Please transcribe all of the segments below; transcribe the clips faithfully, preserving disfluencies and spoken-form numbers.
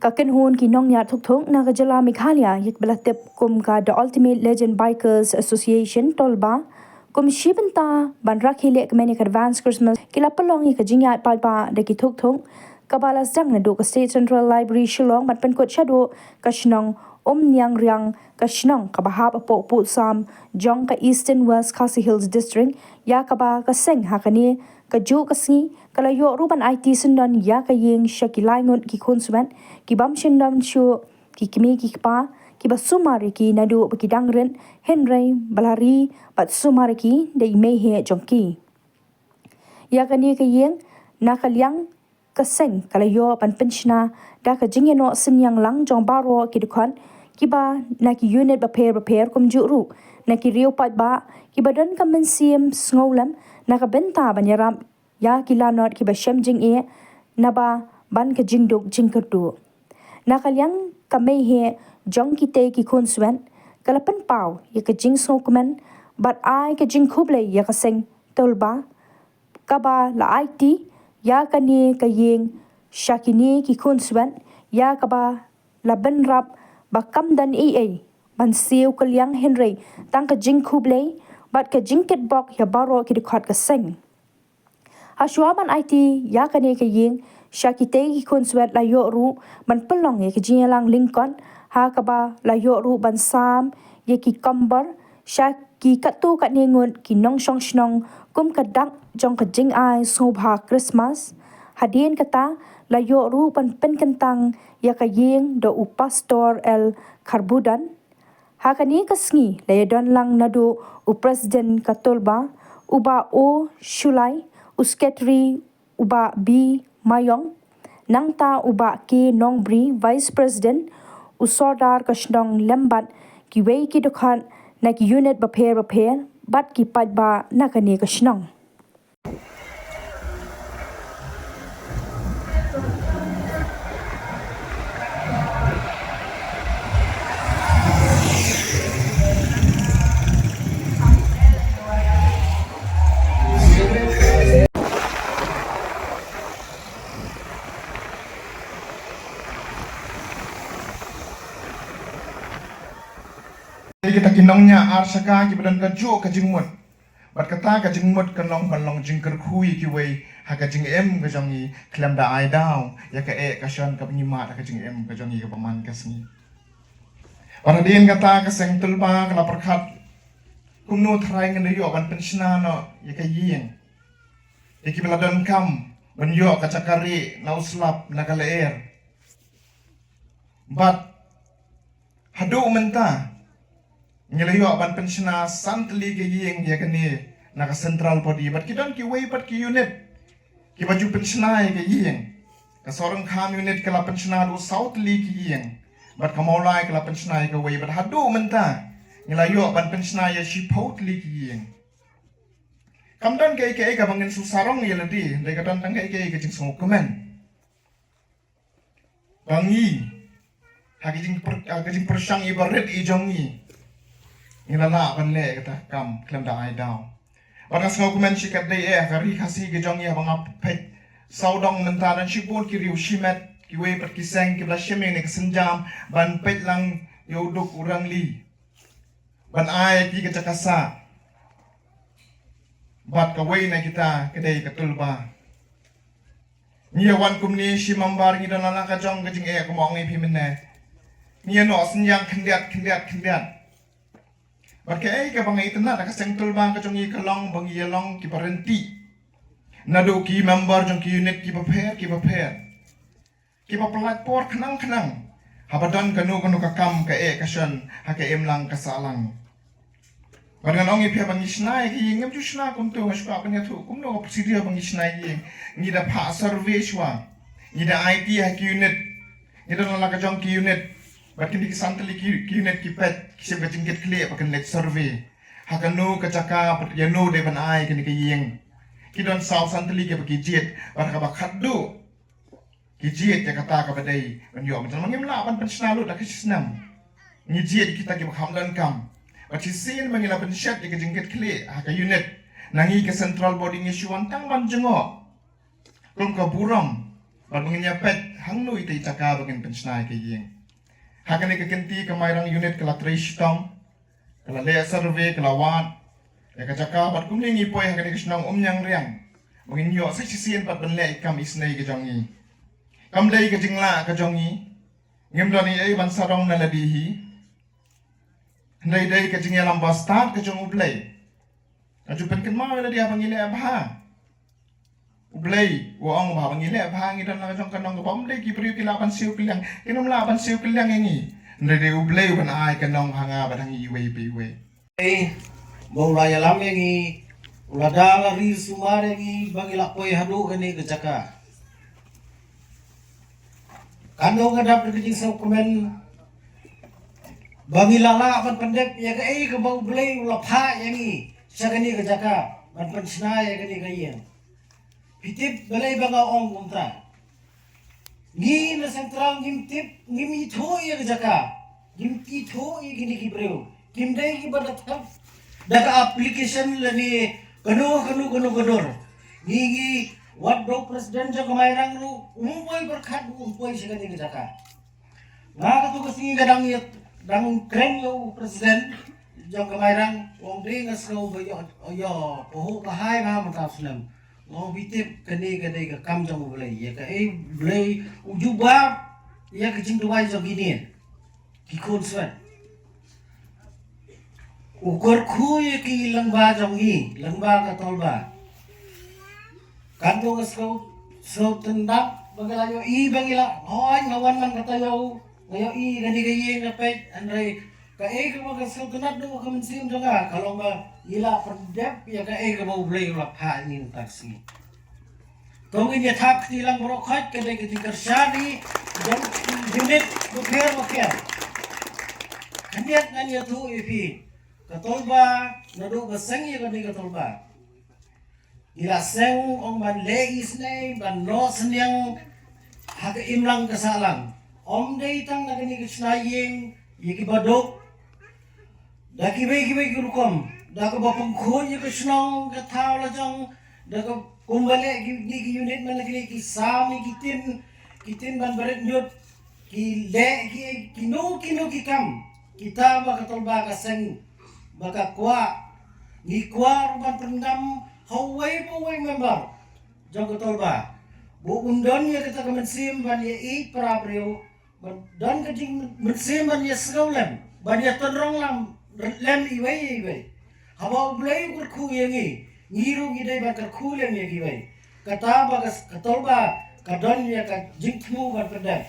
Ka kynhun ki nongñiah thuk thuk na ka jylla Meghalaya, ïa kiba la tip kum ka The Ultimate Legend Bikers Association, Tulba, kum shi bynta ban rakhe lehkmen ïa ka Advance Christmas, ki la pynlong ïa ka jingïaid paidbah da ki thuk thuk, kaba la sdang naduh ka State Central Library Shillong bad pynkut shaduh ka shnong Umniangriang, ka shnong kaba hap hapoh Puksamjong ka Eastern West Khasi Hills District, ïa kaba ka seng ha kane kajuh ka sngi ka la ïoh ruh ban aiti syndon ïa ka ïing sha ki lai ngut ki khun swet, ki bym shym don shuh, ki kmie ki kpa, kiba sumar ïa ki naduh ba ki dang rit, hynrei ba la ri bad sumar ïa ki da i mei heh jong ki. Ïa kane ka ïing, na ka liang ka seng ka la ïoh ban pynshna da ka jingïanoh synñiang lang jong baroh ki dkhot kiba na ki unit bapher bapher, kumjuh ruh na ki riew paidbah kiba don ka mynsiem sngewlem na ka bynta ban ïarap ïa ki lanot kiba shem jingeh naba ban ka jingduk jingkyrduh. Na ka liang ka mei heh jong kitei ki khun swet ka la pynpaw ïa ka jingsngewkmen bad ai ka jingkhublei ïa ka seng Tulba kaba la aiti ïa kane ka ïing sha kine ki khun swet, ïa kaba la bynrap ba kam don ei ei ban siew kylliang, hynrei tang ka jingkhublei bad ka jingkitbok ïa baroh ki dkhot ka seng. Hashwa ban aiti ïa kane ka ïing sha kitei ki khun swet, la ïoh ruh ban pynlong ïa ka jingïalang lyngkot, ha kaba la ïoh ruh ban sam ïa ki kombor sha ki katto katne ngut ki nongshong shnong kum ka dak jong ka jingai sngewbha Christmas. Hadien kata, la ïoh ruh ban pynkyntang ïa ka ïing da u Pastor L Kharbudon. Ha kane ka sngi la ïadon lang naduh u President ka Tulba, u Bah O Shullai, u Secretary u Bah B Maiong, nangta u Bah K Nongbri, Vice President, u Sordar ka shnong lem bad kiwei ki dkhot na ki unit bapher bapher bad ki paidbah na kane ka shnong. Kita ki nongñiah ar shaka kiba don kajuh ka jingmut. Bad kata ka jingmut kan long ban long jingkyrkhu ïa kiwei ha ka jingim ka jong ngi, khlem da ai daw ïa ka eh ka shon kaba ngi mad ha ka jingim ka jong ngi kaba man ka sngi. Bad hadien kata ka seng Tulba ka la pyrkhat kumno tharai ngin da ïoh ban pynshna noh ïa ka ïing ïa kiba la donkam ban ïoh ka jaka rieh na u slap na ka lyer. Bad haduh mynta ngi la ïoh ban pynshna san tylli ka ïing ïa kane na ka central body, bad ki don kiwei pat ki unit kiba ju pynshna ïa ka ïing. Ka Sohryngkham unit ka la pynshna haduh saw tylli ki ïing, bad ka Mawlai ka la pynshna ïa kawei, bad haduh mynta ngi la ïoh ban pynshna ïa shiphew tylli ki ïing. Kam don kaei kaei kaba ngin shu sarong ïa lade, hynrei ka don tang kaei kaei ka jingsngewkmen ba ngi, ha ka jingpyr-, ha ka jingpyrshang iba rit i jong ngi, ngi la lah ban leh kata ka kam khlem da ai daw. Bad nga sngewkmen shikatdei eh ha ka ri Khasi ka jong ngi, haba nga peit sawdong mynta don shibun ki riew shimet, kiwei pat ki seng kiba la shim ïa kane ka sienjam ban peit lang ïa u duk u rangli, ban ai ïa ki ka jaka sah. Bad kawei na kita ka dei ka Tulba. Ngi ïa wan kumne shi member ngi don la ka jong ka jingeh, kumba ong ïa phi mynne. Ngi ïa noh synñiang khyndiat khyndiat khyndiat. Bad kaei kaba nga itynnad ha ka seng Tulba ka jong ngi ka long ba ngi ïa long kiba ryntih naduh ki member jong ki unit kiba pher kiba pher, kiba pynlait por khnang khnang haba don kano kano ka kam ka eh ka shon ha ka imlang ka sahlang. Bad ngan ong ïa phi, haba ngi shna ïa ka ïing, ngim ju shna kumto, nga shu kwah ban ïathuh kumno ka procedure ba ngi shna ïa ka ïing. Ngi da phah survey shuwa, ngi da aiti ha ki unit, ngi don la ka jong ki unit, bad kine ki san tylli ki, ki unit ki peit, ki shim ka jingkitkhlieh ba kin leit survey ha kano ka jaka bad ïano dei ban ai kane ka ïing. Ki don saw san tylli kiba ki jied, bad ha kaba khatduh ki jied ïa kata kaba dei ban ïoh. Mynta ma ngim lah ban pynshna lut da ka shisnem. Ngi jied ïa kita kiba kham donkam. Bad shisien ma ngi la pynshet ïa ka jingkitkhlieh ha ka unit, na ngi ka central body ngi shu wan tang ban jngoh kum ka burom Bad ba ngin ïa peit hangno ïa ka jaka ba ngin pynshna ïa ka ïing. Ha kane ka kynti ka Mairang unit ka la trei shitom, ka la leh survey, ka la wad ïa ka jaka, bad kumne ngi poi ha kane ka shnong Umïangriang ba ngin ïoh sa shisien pat ban leh ïa ka kam isynei ka jong ngi. Kam dei ka jinglah ka jong ngi, ngim don ei ei ban sarong na lade hi. Hynrei dei ka jingïalam ba stad ka jong U Blei. Nga ju pynkynmaw ïa lade ba ngi leh bha. U Blei u ong ba, ba ngi leh bha ngi don la ka jong ka nong kaba ym dei ki briew ki lah ban siew kylliang, kin ym lah ban siew kylliang ïa ngi. Hynrei dei U Blei u ban ai ka nong ha nga bad ha ngi iwei pa iwei. Ei, ba u la ïalam ïa ngi, u la da la ri sumar ïa ngi ba ngi la poi haduh kane ka jaka. Kan dei nga dap da ka jingsngewkmen ba ngi la lah ban pyndep ïa kaei kaba U Blei u la phah ïa ngi sha kane ka jaka ban pynshna ïa kane ka ïing. Phi tip balei ba nga ong kumta? Ngi na Central ngim tip, ngim ithuh ïa ka jaka, ngim ithuh ïa kine ki briew. Kim dei kiba da thep da ka application lane kano kano kano ka dur. Ngi ngi wat da u president jong ka Mairang ruh um poi pyrkhat, um poi sha kane ka jaka. Nga katto ka sngi ka dang ïa, dang kren ïa u president jong ka Mairang, u ong dei nga sngew ba ïoh, ïoh pahuh pahai bha mynta u snem. Nga ong phi tip kane ka dei ka kam jong U Blei, ïa kaei U Blei u jubab ïa ka jingduwai jong kine ki khun swet. U kyrkhu ïa ki lyngba jong ngi, lyngba ka Tolba. Katno nga sngew, sngew tyndap ba nga la ïohi ba ngi la, hooid nga wan man ka taïew, nga ïohi kane ka ïing nga peit, hynrei kaei kaba nga sngewtynnat da ka mynsiem jong nga ka long ba ngi la pyndep ïa kaei kaba U Blei u la phah ïa ngi mynta ka sngi. To ngin ïa thap kti lang baroh khoit, ka dei ka jingkyrshan jong ki unit bapher bapher. Khyndiat ngan ïathuh ïa phi, ka Tolba, naduh ba seng ïa kane ka Tolba, ngi la seng ong ban leh isynei, ban noh synñiang ha ka imlang ka sahlang. Ym dei tang na kane ka shna ïing ïa kiba duk, da kiwei kiwei ki rukom, da kaba pynkhuid ïa ka shnong ka thaw la jong, da ka kumba leh kine ki unit man la kine ki sam ïa ki tin, ki tin ban bret ñiut, ki leh ki, kino kino ki kam. Kita ba ka Tolba ka seng ba ka kwah, ngi kwah ruh ban pyndem ha uwei pa uwei member jong ka Tolba ba un don ïa kata ka mynsiem ban ïa ïeit para briew, ban don ka jingmynsiem ban ïa sngewlem, ban ïa tynrong lem, lem iwei ïa iwei. Haba U Blei u kyrkhu ïa ngi, ngi ruh ngi dei ban kyrkhu lem ïa kiwei. Kata ba ka, ka Tolba ka don ïa ka jingthmu ban pyndem.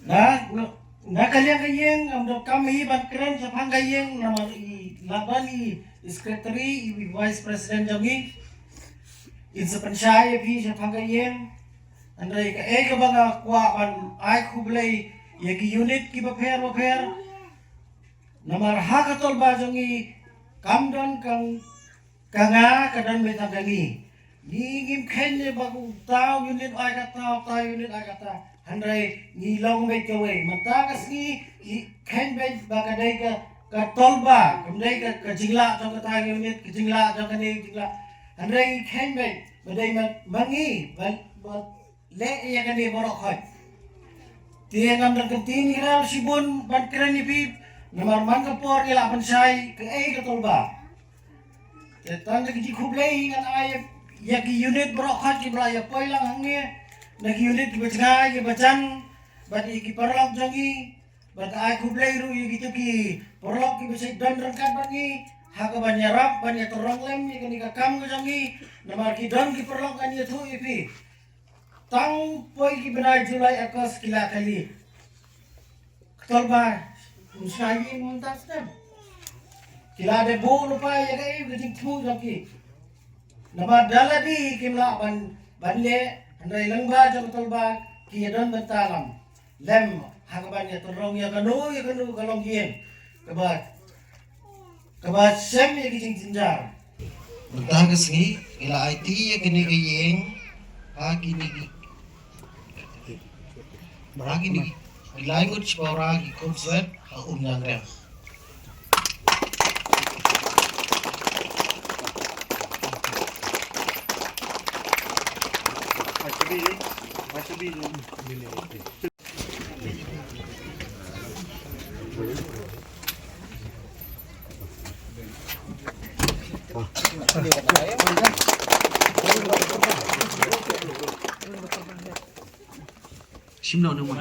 Na, na, na ka liang ka ïing, ngam donkam hi ban kren shaphang ka ïing, namar i la ban i, i secretary, i vice president jong ngi. In sa pynshai ïa phi shaphang ka ïing. Hynrei kaei kaba nga kwah ban ai khublei ïa ki unit kiba pher bapher. Namar ha ka Tolba jong ngi kam don ka, ka nga, ka don beit tang ka ngi. Ngi ngim kheiñ lei ba uta u unit ai kata, uta u unit ai kata. Hynrei ngi long beit kawei. Mynta ka sngi ngi kheiñ beit ba ka dei ka, ka Tolba, kam dei ka, ka jinglah jong kata ka unit, ka jinglah jong kane ka jinglah. Hynrei ngi kheiñ beit ba dei ma, ma ngi ba, ba leh ïa kane baroh khoit. Te ngam dang kyntien ïa ka shibun ban kren ïa phi, namar man ka por ngi la pynshai kaei ka Tolba. Te tang da ka jingkhublei ngan ai ïa ki unit baroh khoit kiba la ïa poi lang hangne, na ki unit kiba jngai kiba jan, bad ïa ki paralok jong ngi, bad ai khublei ruh ïa kito ki paralok kiba shait don ryngkat bad ngi ha kaban ïarap ban ïa tyrrong lem ïa kane ka kam ka jong ngi, namar ki don ki paralok ngan ïathuh ïa phi. Tang poi ki bnai July, August ki la kali. Ka Tolba, um shna ïing mynta snem. Ki la dep buh lypa ïa kaei ka jingthmu jong ki. Namar da lade kim lah ban, ban leh, hynrei lyngba jong ka Tolba ki ïa don bynta lem. Lem ha kaban ïa tyrrong ïa kano ïa kano ka longïing kaba, kaba shem ïa ki jingjynjar. Mynta ka sngi ngi la aiti ïa kane ka ïing ha kine ki, ha kine ki lai ngut shipara ki khun swet ha Umïangriang. Shim noh nang mai.